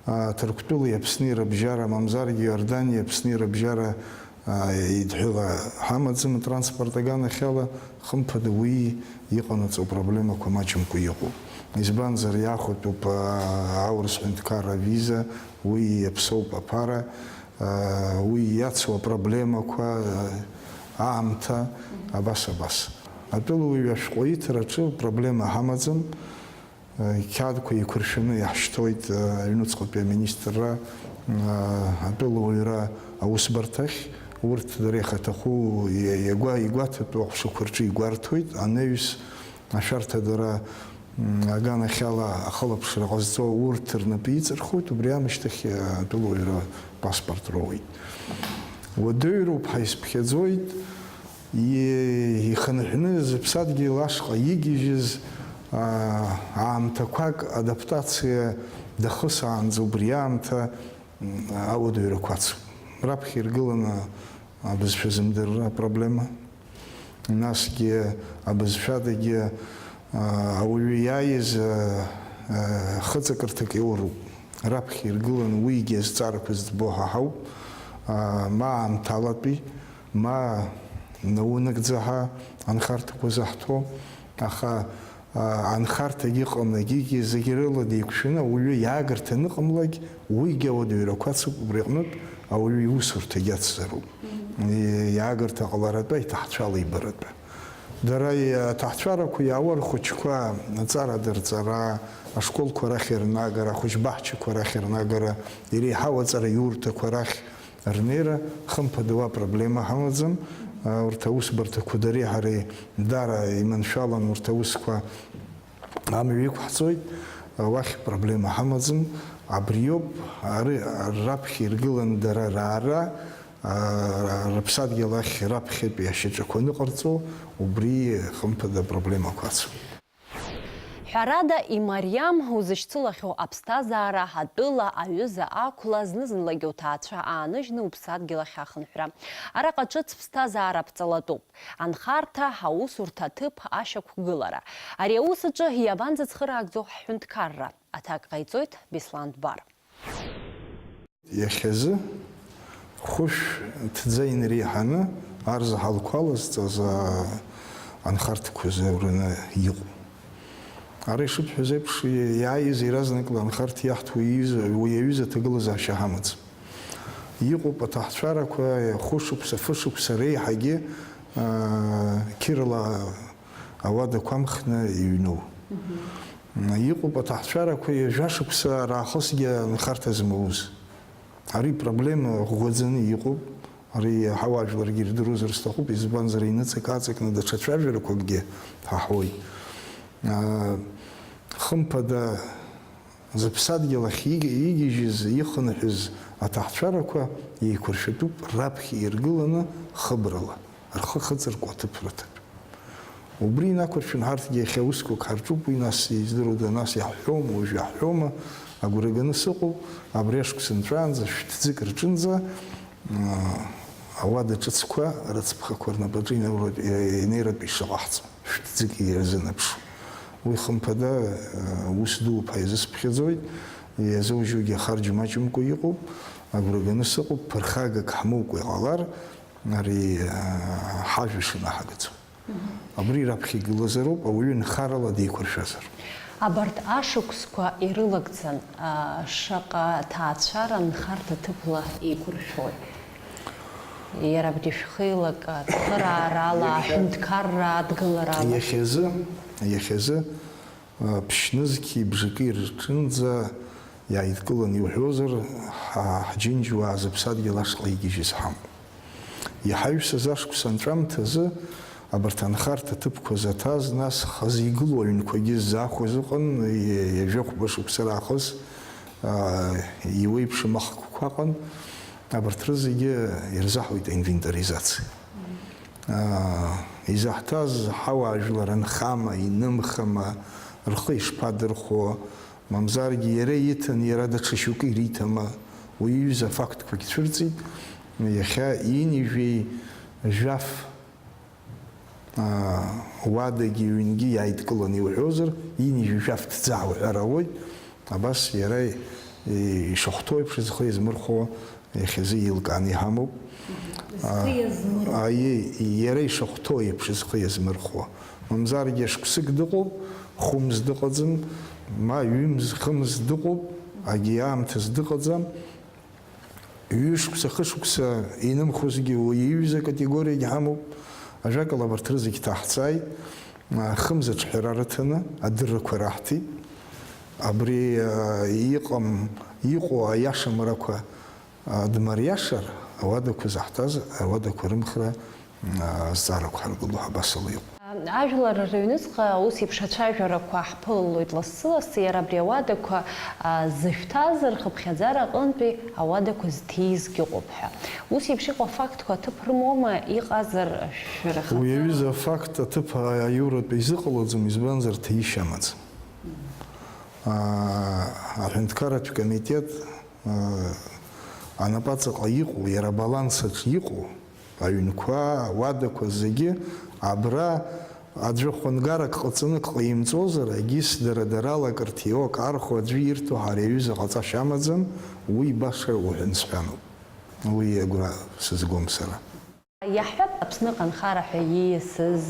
а, Ҭырқәтәылеи Аԥсни рыбжьара, мамзаргьы Иорданиеи Аԥсни рыбжьара, а, еидҳәыла ҳамаӡам атранспорт аганахьала, хымԥада уи иҟанаҵо апроблемақәа маҷымкәа иҟоуп. Избанзар, иаахәатәуп, а, аурыс ҳәынҭқарра авиза, уи иаԥсоуп аԥара, а, уи иацу апроблемақәа, а, аамҭа, абас, абас. Атәылауаҩ ашәҟәы иҭараҿы проблема ҳамаӡам. Қьаадқәа еиқәыршәаны иаҳшьҭоит аҩнуҵҟатәи аминистрра, атәылауаҩра аусбарҭахь. Урҭ дара ихаҭаху иа-, иагәа-, игәаҭатәу аҟәшақәа рҿы игәарҭоит, анаҩс ашәарҭадара, м, аганахьала ахылаԥшра ҟазҵо урҭ рнапы иҵырхуеит, убри аамышьҭахь атәылауаҩра паспорт роуеит. Уадаҩроуп ҳәа исыԥхьаӡоит. И-, ихынҳәны зыԥсадгьыл ашҟа игьежьыз, аа, аамҭақәак адаптациа дахысаанӡа убри аамҭа, м, ауадаҩрақәа ацуп. Раԥхьа иргыланы абызшәа зымдырра апроблема, насгьы абызшәадагьы, аа, ауаҩы иааиз, аа, аа, хыҵакырҭак иоуроуп. Раԥхьа иргыланы уигьы азҵаарақәа зыӡбо ҳа ҳауп, аа, ма аамҭалатәи, ма наунагӡа ҳа анхарҭақәа заҳҭо, аха, а, анхарҭагьы ыҟам, егьигьы зегь рыла деиқәшәаны ауаҩы иаагарҭа аныҟамлак, уигьы ауадаҩрақәа ацуп, убри аҟнытә ауаҩы иусурҭагьы ацзароуп. Мгм. И-, иаагарҭа ҟаларатәы, аиҭаҳцәала ибаратәы. Дара, и-, аҭаацәарақәа иаауа рхәыҷқәа аҵара дырҵара, ашколқәа рахь ирнагара, ахәыҷбаҳчақәа рахь ирнагара, иреиҳау аҵараиурҭақәа рахь рнеира, хымԥада, уа проблема ҳамаӡам. Урҭ аусбарҭақәа дареи ҳареи дара иманшәалан урҭ аусқәа амҩа иқәҳҵоит, уахь проблема ҳамаӡам. Абриоуп, ари раԥхьа иргылан дара раара, Рыԥсадгьыл ахь раԥхьатәи ашьаҿақәа аныҟарҵо, убри, хымԥада, апроблемақәа ацуп. Ҳәарада, имариам узышьцылахьоу аԥсҭазаара, атәыла, аҩыза ақәла, зны-зынлагьы уҭаацәа ааныжьны уԥсадгьыл ахь ахынҳәра. Араҟа ҿыц ԥсҭазаара ԥҵалатәуп. Анхарҭа, аусурҭа аҭыԥ, ашьақәгылара. Ари аус аҿы иабанӡацхыраагӡо ҳҳәынҭқарра? Аҭак ҟаиҵоит Беслан Дбар. Иахьазы хәышә ҭӡа инареиҳаны арзаҳалқәа алазҵаз, аа, анхарҭақәа заураны иҟоуп. Ара ишыбҳәаз еиԥш, иааиз иаразнакла анхарҭа иаҳҭо уи аҩыза, уи аҩыза аҭагылазаашьа ҳамаӡам. Иҟоуп аҭаацәарақәа хәышықәса, фышықәса реиҳагьы, аа, қьырала ауадақәа амхны иҩноу. Мгм. Иҟоуп аҭаацәарақәа ҩажәа шықәса раахысгьы анхарҭа змоуз. Ари проблема ӷәӷәаӡаны иҟоуп. Ари ҳауаажәларгьы ирдыруазар сҭахуп, избанзар, иныҵак-ааҵакны даҽа цәажәарақәакгьы ҳаҳауеит. Аа, хымԥада, зыԥсадгьыл ахь иг-, игьежьыз, ихынҳәыз аҭаацәарақәа еиқәыршәатәуп раԥхьа иргыланы хыбрала, рхы хыҵыркуа аҭыԥ рыҭатәуп. Убри инақәыршәаны ҳарҭгьы иахьа усқәак ҳарҿуп, уи нас издыруада, нас иаҳҳәома, уажә иаҳҳәома, агәра ганы сыҟоуп, абри ашықәс нҵәаанӡа, шәҭӡык рҿынӡа, аа, ауада ҿыцқәа рыцԥхақәа рнапаҿы инеиратәы ишыҟаҳҵо, шәҭӡык ирзынаԥшуа. Уи хымԥада, аа, ус дууп ҳәа иазысԥхьаӡоит, иазужьугьы ахарџь маҷымкәа иҟоуп, агәра ганы сыҟоуп, ԥырхагак ҳмоукәа иҟалар, ари, аа, ҳажәа шынаҳагаӡо. Абри раԥхьа игылазароуп, ауаҩы нхарала деиқәыршәазар. Абарҭ ашықәсқәа ирылагӡан, а, шаҟа ҭаацәара нхарҭа ҭыԥла еиқәыршәои? Иара абри шәхеилак, а, цхыраарала, Иахьа- аҳәынҭқарра адгыларала? Иахьазы, иахьазы, а, ԥшьнызқьи бжаки рҿынӡа иааидкыланы иуҳәозар, ҳа-, ҳџьынџьуаа зыԥсадгьыл ашҟа игьежьыз ҳамоуп. Иҳаҩсыз ашықәс анҵәамҭазы абарҭ анхарҭа ҭыԥқәа заҭаз, нас хазы игылоу аҩнқәагьы ззаахәаз ыҟан, ҩажәа-хәба шықәса раахыс, аа, иуеиԥшым ахкқәа аҟан, абарҭ рызегьы ирзаҳауеит аинвентаризациа. Аа, изаҳҭаз ҳауаажәлар нхама, инымхама, рхы ишԥадырхәо, мамзаргьы иара иҭан, иара даҽа шьоукы ириҭама, уи иҩыз афактқәагь цәырҵит. Иахьа ҩынҩажәи жәаф, аа, уадагьы ҩынгьы иааидкыланы иуҳәозар, ҩынҩажәи жәаф ҭӡаа уҳәар ауеит. Абас иара ишахәҭоу еиԥш зхы иазмырхәо иахьазы еилкааны иҳамоуп. Зхы иазмырхәо. Аиеи, иара ишахәҭоу еиԥш зхы иазмырхәо. Мамзаргьы шықәсык дыҟоуп, хәымз дыҟаӡам, ма ҩымз, хымз дыҟоуп, агьи аамҭаз дыҟаӡам. Ҩышықәса, хышықәса инымхозгьы уи иҩыз акатегориагьы ҳамоуп. Ажәакала, абарҭ рызегь ҭаҳҵааит. Хымз аҿҳәара рыҭаны адыррақәа раҳҭеит. Абри, а, иҟам, иҟоу аиашамрақәа, а, дмариашар, ауадақәа заҳҭаз, ауадақәа рымхра, а, азҵаарақәа ҳаргыло ҳабасала иҟоуп. Ажәлар рыҩныҵҟа ус еиԥш ацәажәарақәа ҳԥылоит лассы-лассы, иара абри ауадақәа, а, зышәҭаз рхыԥхьаӡара аҟынтәи ауадақәа зҭиизгьы ыҟоуп ҳәа. Ус еиԥш иҟоу афактқәа аҭыԥ рымоума, иҟазар шәырахаҵа? Уи аҩыза афакт аҭыԥ аиуратә изыҟалаӡом, избанзар, ҭаишьа амаӡам. Аа, аҳәынҭқарратә комитет, аа, анапаҵаҟа иҟоу, иара абаланс аҿы иҟоу аҩнқәа, ауадақәа зегьы абра аӡәы хәынгарак ҟаҵаны ак ҟаимҵозар, егьыс дара-дарала акыр ҭиуа, ак архәо, аӡәы ирҭо, ҳара иаҩыза ҟаҵашьа амаӡам, уи баша уҳәан сҳәаноуп. Уи агәра сызгом сара. Иаҳҳәап, Аԥсныҟа анхара ҳәа ииасыз,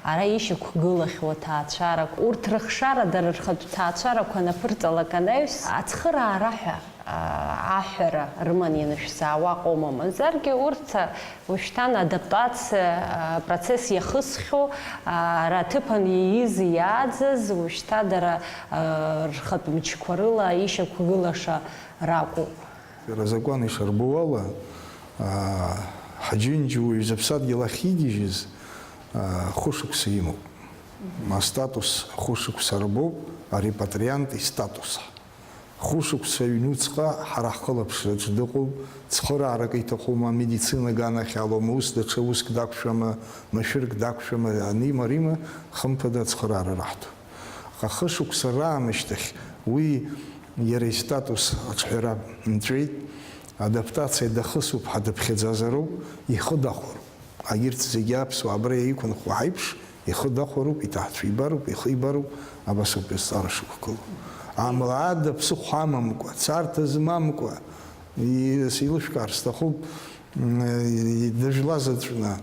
ара ишьақәгылахьоу аҭаацәарак, урҭ рыхшара дара рхатә ҭаацәарақәа анаԥырҵалак анаҩс, ацхыраара ҳәа, а, аҳәара рыман ианышәзаауа ҟоума, мамзаргьы урҭ, а, уажәшьҭан адаптациа, а, процесс иахысхьоу, а, ара аҭыԥан ииз, иааӡаз, уажәшьҭа дара, а, рхатә мчқәа рыла ишьақәгылаша ракәуп. Иара азакәан ишарбоу ала, аа, ҳџьынџьуаҩ зыԥсадгьыл ахь игьежьыз, аа, хәышықәса имоуп. Астатус хәышықәса рбоуп, арепатриант истатус. Хәышықәса аҩнуҵҟа ҳара ҳхылаԥшраҿы дыҟоуп, цхыраарак иҭахума, амедицина аганахь алоума, ус даҽа уск дақәшәама, машәырк дақәшәама, анима рима, хымԥада ацхыраара раҳҭо. Аха хышықәса раамышьҭахь уи иара истатус аҿҳәара нҵәеит, адаптациа дахысуп ҳәа дыԥхьаӡазароуп, ихы дахәароуп. Егьырҭ зегьы аԥсуаа абра иқәынхо ҳаиԥш, ихы дахәароуп, иҭаацәа ибароуп, ихы ибароуп, абас ауп изҵаара шықәгылоу. Амала ада ԥсыхәа амамкәа, царҭа змамкәа, и-, сеилышәкаар сҭахуп, м, и-, дыжәла заҵәны,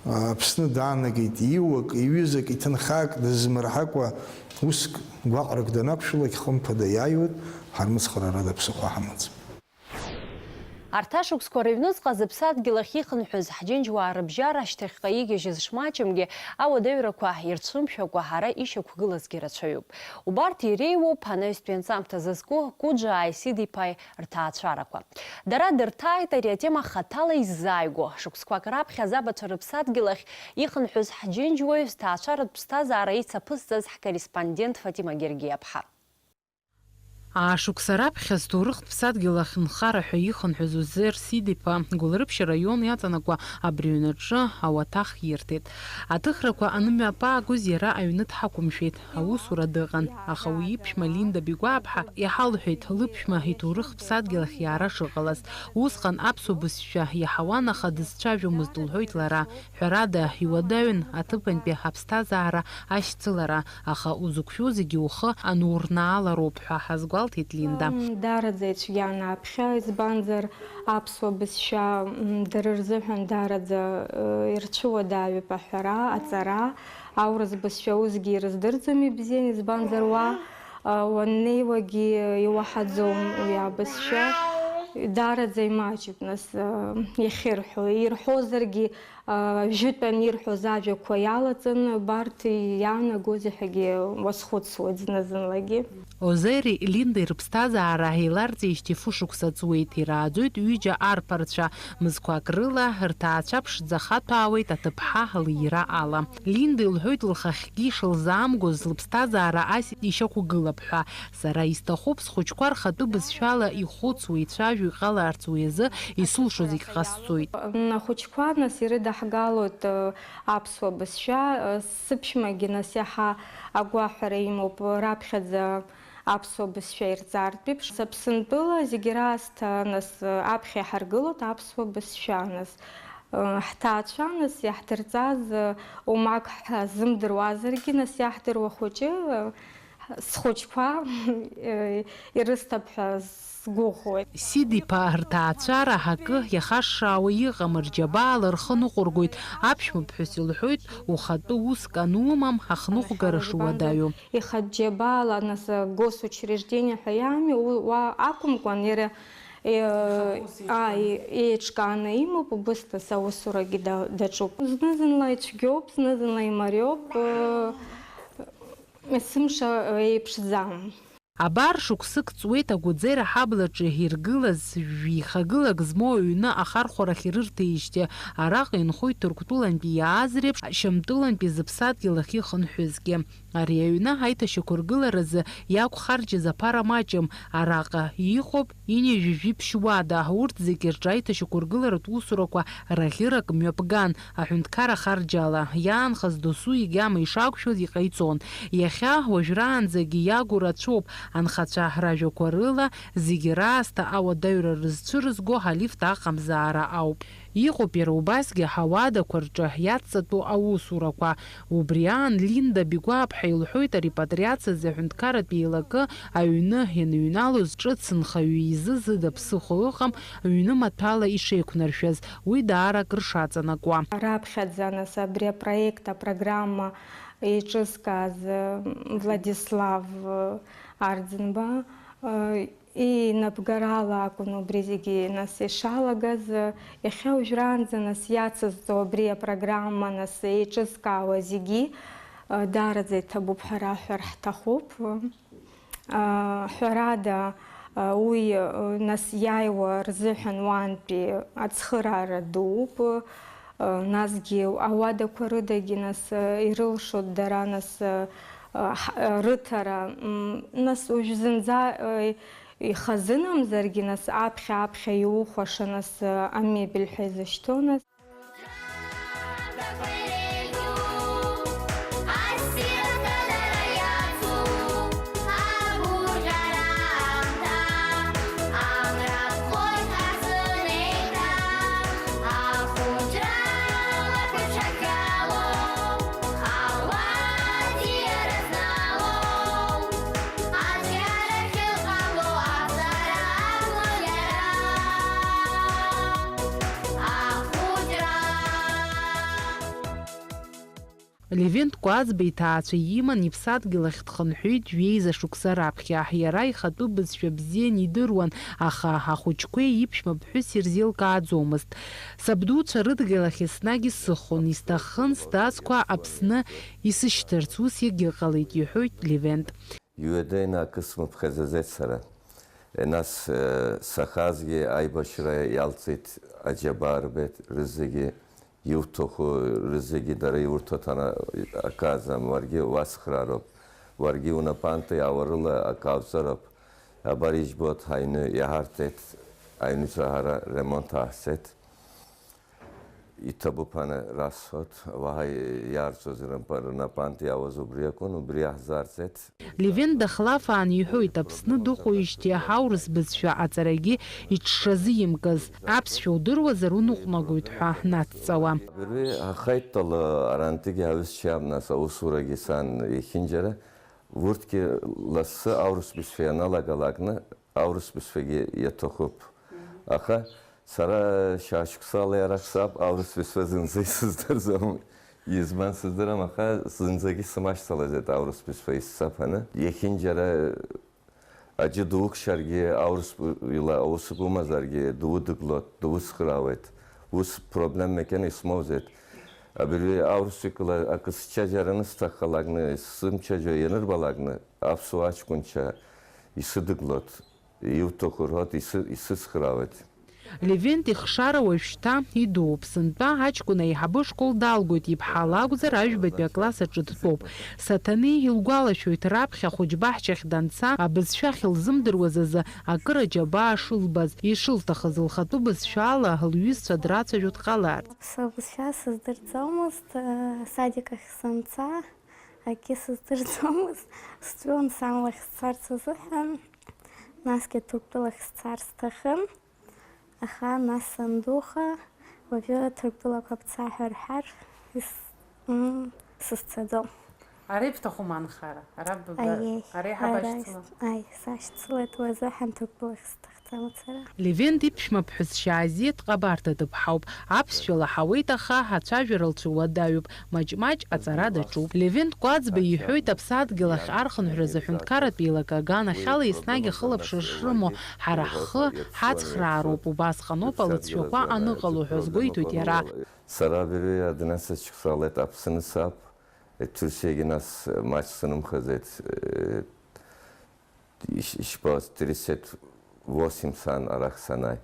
а, Аԥсны даанагеит, иуак, иҩызак, иҭынхак дызмырҳакәа, уск гәаҟрак данақәшәалак, хымԥада иааиуеит, ҳармыцхраарада ԥсыхәа ҳамаӡам. Арҭ ашықәсқәа рыҩнуҵҟа зыԥсадгьыл ахь ихынҳәыз ҳџьынџьуаа рыбжьара ашьҭахьҟа игьежьыз шмаҷымгьы ауадаҩрақәа ирцәымшәакәа ҳара ишьақәгылазгьы рацәаҩуп. Убарҭ иреиуоуп анаҩстәи анҵамҭа зызку Кәыџаа Исид-иԥа рҭаацәарақәа. Дара дырҭааит ари атема хаҭала иззааигәоу. Шықәсқәак раԥхьа азабацәа рыԥсадгьыл ахь ихынҳәыз ҳџьынџьуаҩ зҭаацәаратә ԥсҭазаара еицаԥызҵаз ҳкорреспондент Фатима Гергиаԥҳа. Аашықәса раԥхьа зҭоурыхтә ԥсадгьыл ахь нхара ҳәа ихынҳәыз Озер Сиди-иԥа Гәылрыԥшь араион иаҵанакуа абри аҩнаҿы ауаҭах ирҭеит. Аҭыхрақәа анымҩаԥаагоз иара аҩны дҳақәымшәеит, аусура дыҟан, аха уи иԥшәма Линда Бигәааԥҳа иҳалҳәеит, лыԥшәма иҭоурыхтә ԥсадгьыл ахь иаара шыҟалаз. Усҟан аԥсуа бызшәа иаҳауан, аха дызцәажәомызт, лҳәоит лара. Ҳәарада, иуадаҩын аҭыԥантәи аԥсҭазаара ашьцылара, аха узықәшәо зегьы ухы анурнаалароуп ҳәа ҳазгәалҭеит Линда. М, даараӡа ицәгьан аԥхьа, избанзар аԥсуа бызшәа, м, дара рзыҳәан даараӡа, э, ирцәыуадаҩуп аҳәара, аҵара, аурыс бызшәа усгьы ирыздырӡом ибзиан, избанзар уа, э, уаннеиуагьы иуаҳаӡом уи абызшәа, даараӡа имаҷуп, нас, э, иахьырҳәо, ирҳәозаргьы, Жәытәан ирҳәоз ажәақәа иалаҵаны, абарҭ иаанагозеи ҳәагьы уазхәыцуеит зны-зынлагьы. Озери Линдеи рыԥсҭазаара еиларҵеижьҭеи фышықәса ҵуеит, ирааӡоит ҩыџьа арԥарцәа, мызқәак рыла рҭаацәа ԥшӡа хаҭәаауеит аҭыԥҳа лиира ала. Линда илҳәоит лхахьгьы ишылзаамгоз лыԥсҭазаара ас ишьақәгылап ҳәа. Сара исҭахуп схәыҷқәа рхатәы бызшәала ихәыцуа, ицәажәо иҟаларц, уи азы исылшо зегь ҟасҵоит. Ахәыҷқәа нас ирыдаҳгалоит, э, аԥсуа бызшәа, э, сыԥшәмагьы нас иаҳа агәаҳәара имоуп, раԥхьаӡа аԥсуа бызшәа ирҵартә еиԥш. Саԥсынтәыла зегь раасҭа нас, э, аԥхьа иҳаргылоит аԥсуа бызшәа нас. Э, ҳҭаацәа нас иаҳдырҵаз, э, умак ҳзымдыруазаргьы, нас иаҳдыруа хәыҷы, э, схәыҷқәа, э, ирысҭап ҳәа сгәыӷуеит. Сиди-иԥа рҭаацәара акы иахашшаауа иҟам, рџьабаала рхы ныҟәыргоит, аԥшәмаԥҳәыс илҳәоит, ухатәы уск анумам, ахныҟәгара шуадаҩу. Ихатә џьабаала, нас, госучреждение ҳәа иами, у-, уа акәымкәан, иара, э, а, и-, еиҿкааны имоуп, убысҭас аусурагьы да-, даҿуп. Зны-зынла ицәгьоуп, зны-зынла имариоуп, э, есымша еиԥшӡам. Абар, шықәсык ҵуеит Агәыӡера ҳаблаҿы иргылаз жәихагылак змоу аҩны ахархәарахь ирырҭеижьҭеи, араҟа инхоит Ҭырқәтәылантәи иааз реиԥш, Шьамтәылантәи зыԥсадгьыл ахь ихынҳәызгьы. Ари аҩны аиҭашьақәыргыларазы иақәхарџьыз аԥара маҷым, араҟа иҟоуп ҩажәи жәиԥшь уада, урҭ зегьы рҿы аиҭашьақәыргыларатә усурақәа раӷьырак мҩаԥган, аҳәынҭқар ахарџьала, иаанхаз досу игьама ишақәшәоз иҟаиҵон. Иахьа, уажәраанӡагьы иагу рацәоуп, анхацәа ражәақәа рыла, зегьы раасҭа ауадаҩра рызцәырызго алифт аҟамзаара ауп. Иҟоуп иара убасгьы ҳауадақәа рҿы иацҵатәу аусурақәа. Убри аан Линда Бигәааԥҳа илҳәоит, арепатриациазы аҳәынҭқарратә еилакы аҩны ианыҩналоз ҿыц нхаҩы изы зыда ԥсыхәа ыҟам, ҩны маҭәала ишеиқәнаршәаз, уи даара акыр шаҵанакуа. Раԥхьаӡа, нас, абри апроект, апрограмма еиҿызкааз, э, Владислав, э, Арӡынба, э, инапгарала акәын убри зегьы, нас, ишалагаз, э, иахьа уажәраанӡа, нас, иацызҵо абри апрограмма, нас, еиҿызкаауа зегьы, э, даараӡа иҭабуп ҳәа раҳәар ҳҭахуп. Ҳәарада, уи, нас, иааиуа рзыҳәан уантәи ацхыраара дууп, насгьы ауадақәа рыдагьы, нас, ирылшоит дара, нас, ҳ-, рыҭара, м, нас, уажә зынӡа, Ихазынамзаргьы, нас, аԥхьа-аԥхьа иухәаша, нас, амебель ҳәа изышьҭоу, нас. Левент Кәаӡба иҭаацәа иман иԥсадгьыл ахь дхынҳәит жәеиза шықәса раԥхьа. Иара ихатәы бызшәа бзиан идыруан, аха ахәыҷқәеи иԥшәма ԥҳәыси ирзеилкааӡомызт. Сабдуцәа рыдгьыл ахь еснагь исыхон, исҭахын сдацқәа Аԥсны исышьҭырц, ус иагьыҟалеит, иҳәоит Левент. Иуедаҩны акы смыԥхьаӡаӡеит сара. Нас, э, сахазгьы аибашьра иалҵит, аџьабаа рбеит, рызегьы иуҭаху, рызегьы дара иурҭоит, ана, аказам, уаргьы уацхраароуп, уаргьы унапанты иаауарыла акы ауҵароуп. Абар ижәбоит, ҳаҩны иаҳарҭеит, аҩныҵәа ҳара ремонт ааҳцеит. Иҭабуп аны расҳәоит, уаҳа иарҵәоз рнапы-, рнапанты иаауаз убри акәын, убри иаҳзарҵеит. Левент Дахлафаан иҳәоит, Аԥсны дыҟоижьҭеи аурыс бызшәа аҵарагьы иҽшазимкыз, аԥсшәа удыруазар уныҟәнагоит ҳәа надҵауа. Абыржәы ҳахеидтәала арантәигьы ҳаҩызцәа иаман, нас аусурагьы сан иахьынџьара, урҭгьы лассы аурыс бызшәа ианалагалакны, аурыс бызшәагьы иаҭахуп. Аха сара шьаашықәсала иара саб аурыс бызшәа зынӡа исыздырӡом. Избан сыздырам, аха зынӡагьы сымашьцылаӡеит аурыс бызшәа исцап ҳәаны. Иахьынџьара аӡәы дукшаргьы, аурыс ила аус ак умазаргьы, дудыглоит, дуцхраауеит. Ус проблема макьана исмоузеит. Абыржәы аурысшәала акы сцәажәараны сҭаххалакны, сзымчажәо ианырбалакны, аԥсуа аҷкәынцәа исыдыглоит. Иуҭаху рҳәоит, исы-, исыцхраауеит. Левент ихшара уажәшьҭа идууп. Сынтәа аҷкәын аиҳабы ашкол далгоит, иԥҳа лакәзар, ажәбатәи акласс аҿы дтәоуп. Саҭанеи илгәалашәоит, раԥхьа ахәыҷбаҳчахь данца, абызшәа ахьылзымдыруаз азы акыр аџьабаа шылбаз, ишылҭахыз лхатәы бызшәала лҩызцәа драцәажәо дҟаларц. Сыбызшәа сыздырӡомызт, садик ахь санца, акгьы сыздырӡомызт. Сҵәуон сан лахь сцарц азыҳәан. Насгьы Ҭырқәтәылахь сцар сҭахын, аха нас сандуха, уажәы Ҭырқәтәылақәа бца ҳәа рҳәар, ис-, м, сызцаӡом. Ара ибҭахума анхара? Ара б-, б-, Аиеи, ара иҳабашьцыло? Ара ис-, аи, сашьцылеит, уи азыҳәан Ҭырқәтәылахь сҭахӡам ацара. Левент иԥшәмаԥҳәыс Шьаазиа дҟабарҭа дыԥҳауп. Аԥсшәа лаҳауеит, аха ацәажәара лцәыуадаҩуп. Маҷ-маҷ аҵара даҿуп. Левент Кәаӡба иҳәоит, аԥсадгьыл ахь архынҳәразы аҳәынҭқарратә еилакы аганахьала еснагь ахылаԥшра шрымоу, ҳара ҳхы ҳацхраароуп, убасҟаноуп алыҵшәақәа аныҟало ҳәа азгәеиҭоит иара. Сара абыржәы одиннадцать шықәса ҟалеит Аԥсны саб, Ҭырсиагьы нас маҷк сынымхаӡеит. Иш-, ишԥа, тридцать восемь сан арахь санааи.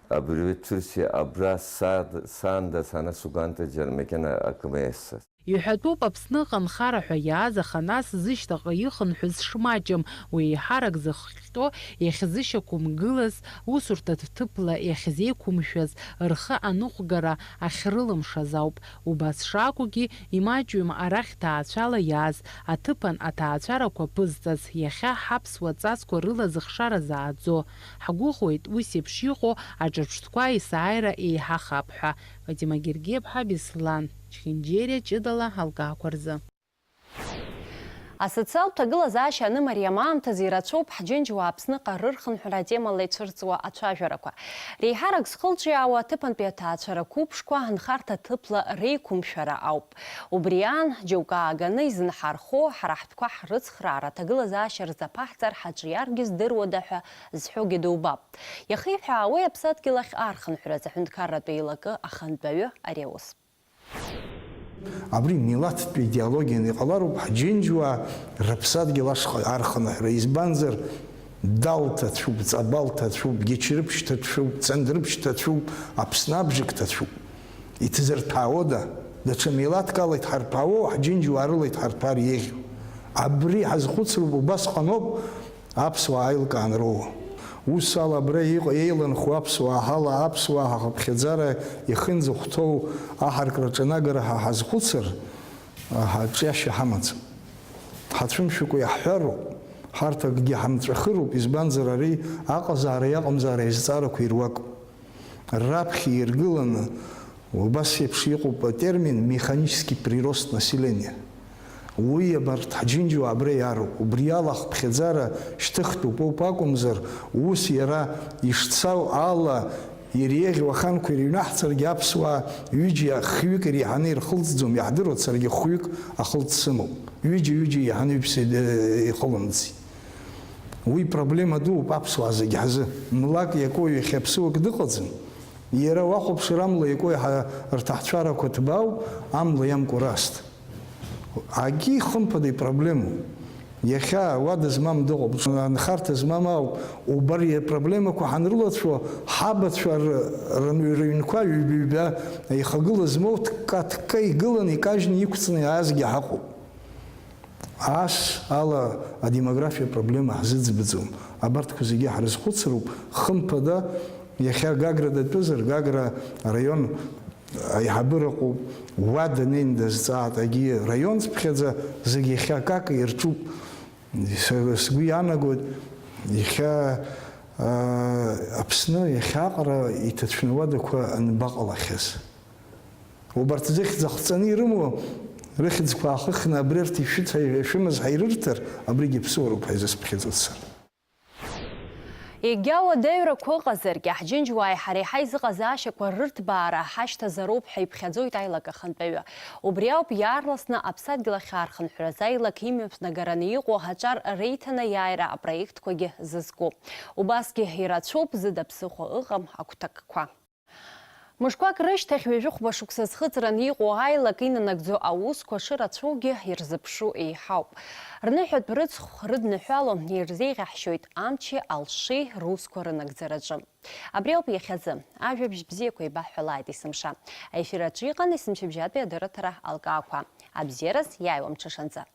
Абыржәы Ҭырсиа абра сад-, саанда, сана сугәанҭаӡар макьана акы меисса. Иҳәатәуп, Аԥсныҟа анхара ҳәа иааз, аха нас зышьҭахьҟа ихынҳәыз шмаҷым, уи еиҳарак зыхҟьо, иахьзышьақәымгылаз, усурҭатә ҭыԥла иахьзеиқәымшәаз, рхы аныҟәгара ахьрылымшаз ауп. Убас шакәугьы, имаҷҩым арахь ҭаацәала иааз, аҭыԥан аҭаацәарақәа ԥызҵаз, иахьа ҳаԥсуа ҵасқәа рыла зыхшара зааӡо. Ҳгәыӷуеит, ус еиԥш иҟоу аҿырԥштәқәа есааира еиҳахап ҳәа. Фатима Гергиаԥҳа, Беслан Чхинџьериа, ҷыдала алкаақәа рзы. Асоциалтә ҭагылазаашьа анымариам аамҭазы ирацәоуп ҳџьынџьуаа Аԥсныҟа рырхынҳәра атемала ицәырҵуа ацәажәарақәа. Реиҳарак зхылҿиаауа аҭыԥантәи аҭаацәара қәыԥшқәа анхарҭа ҭыԥла реиқәымшәара ауп. Убри аан, џьоукы ааганы изынҳархо, ҳара ҳтәқәа ҳрыцхраара аҭагылазаашьа рзы аԥаҳҵар ҳаҿиаргьы здыруада ҳәа зҳәогьы дубап. Иахиҳәаауеи Аԥсадгьыл ахь архынҳәразы аҳәынҭқарратә еилакы ахантәаҩы ари аус? Абри милаҭтә идеологианы иҟалароуп ҳџьынџьуаа рыԥсадгьыл ашҟа архынҳәра, избанзар, Далҭа цәуп, Ҵабалҭа цәуп, Гьечрыԥшьҭа цәуп, Ҵандрыԥшьҭа цәуп, Аԥсны абжакҭа цәуп. Иҭзырҭәаауада? Даҽа милаҭк ала иҭҳарҭәаауоу, ҳџьынџьуаа рыла иҭҳарҭәар еиӷьу? Абри ҳазхәыцроуп, убасҟаноуп аԥсуаа аилкаан роуа. Ус ала абра иҟоу еиланхо аԥсуаа ҳала, аԥсуаа ҳахыԥхьаӡара ихынӡахәҭоу аҳаркра аҿанагара ҳа ҳазхәыцыр, ҳаҿиашьа ҳамаӡам. Ҳацәымшәакәа иаҳҳәароуп, ҳарҭ акгьы ҳамҵәахыроуп, избанзар ари аҟазаара-иаҟамзаара аизҵаарақәа ируакуп. Раԥхьа иргыланы убас еиԥш иҟоуп атермин механический прирост населения. Уи абарҭ ҳџьынџьуаа абра иаароуп. Убри ала ахыԥхьаӡара шьҭыхтәуп ауп акәымзар, ус иара ишцау ала иреиӷьу аханқәа ирыҩнаҳҵаргьы аԥсуаа ҩыџьа хҩык иреиҳаны ирхылҵӡом, иаҳдыруеит, саргьы хәҩык ахылҵ сымоуп. Ҩыџьа-ҩыџьа еиҳаны ҩыԥса ихылымҵит. Уи проблема дууп аԥсуаа зегь ҳзы. Млак иаку иахьа ԥсуак дыҟаӡам. Иара уахәаԥшыр амла иаку иаҳа рҭаацәарақәа ҭбаауп, амла иамкуа раст. Акгьы хымԥада ипроблемоуп. Иахьа уада змам дыҟоуп, анхарҭа змам ауп. Убри апроблемақәа ҳанрылацәо, ҳабацәа р-, рымҩ-, рыҩнқәа ҩба-ҩба ихагыла змоу ҭкка-ҭкка игыланы, икажьны, иқәҵны иаазгьы ҳаҟоуп. Ас ала адемографиа проблема ҳзыӡбаӡом. Абарҭқәа зегьы ҳрызхәыцроуп, хымԥада, иахьа Гагра датәызар, Гагра араион аиҳабыраҟоуп, уа данеин дазҵаат, агьи раион цыԥхьаӡа зегь иахьа акака ирҿуп. Са-, сгәы иаанагоит, иахьа, аа, Аԥсны иахьа аҟара иҭацәны ауадақәа анбаҟалахьаз. Убарҭ зыхьӡ ахҵаны ирымоу, рыхьӡқәа аахыхны абри арҭ ишәыцҳа-, ишәымаз ҳаирырҭар, абригьы ԥсыуароуп ҳәа изысԥхьаӡоит сара. Егьа уадаҩрақәа ыҟазаргьы, ҳџьынџьуааи ҳареи ҳаизыҟазаашьақәа рырҭбаара ҳашьҭазароуп ҳәа иԥхьаӡоит аилак ахантәаҩы. Убри ауп иаарласны аԥсадгьыл ахь аархынҳәразы аилак имҩаԥнагараны иҟоу аҿар реиҭанеиааира апроектқәагьы зызку. Убасгьы ирацәоуп зыда ԥсыхәа ыҟам агәҭакқәа. Мышқәак рышьҭахь ҩажәи хәба шықәса зхыҵраны иҟоу аилак инанагӡо аусқәа шырацәоугьы ирзыԥшу еиҳауп. Рныҳәатә рыцхә рыдныҳәало ирзеиӷьаҳшьоит амчи алшеи русқәа рынагӡараҿы. Абри ауп иахьазы. Ажәабжь бзиақәа еибаҳҳәалааит есымша. Аефир аҿы иҟан есымшыбжьатәи адырраҭара алкаақәа. Абзиараз иааиуа мҽышанӡа.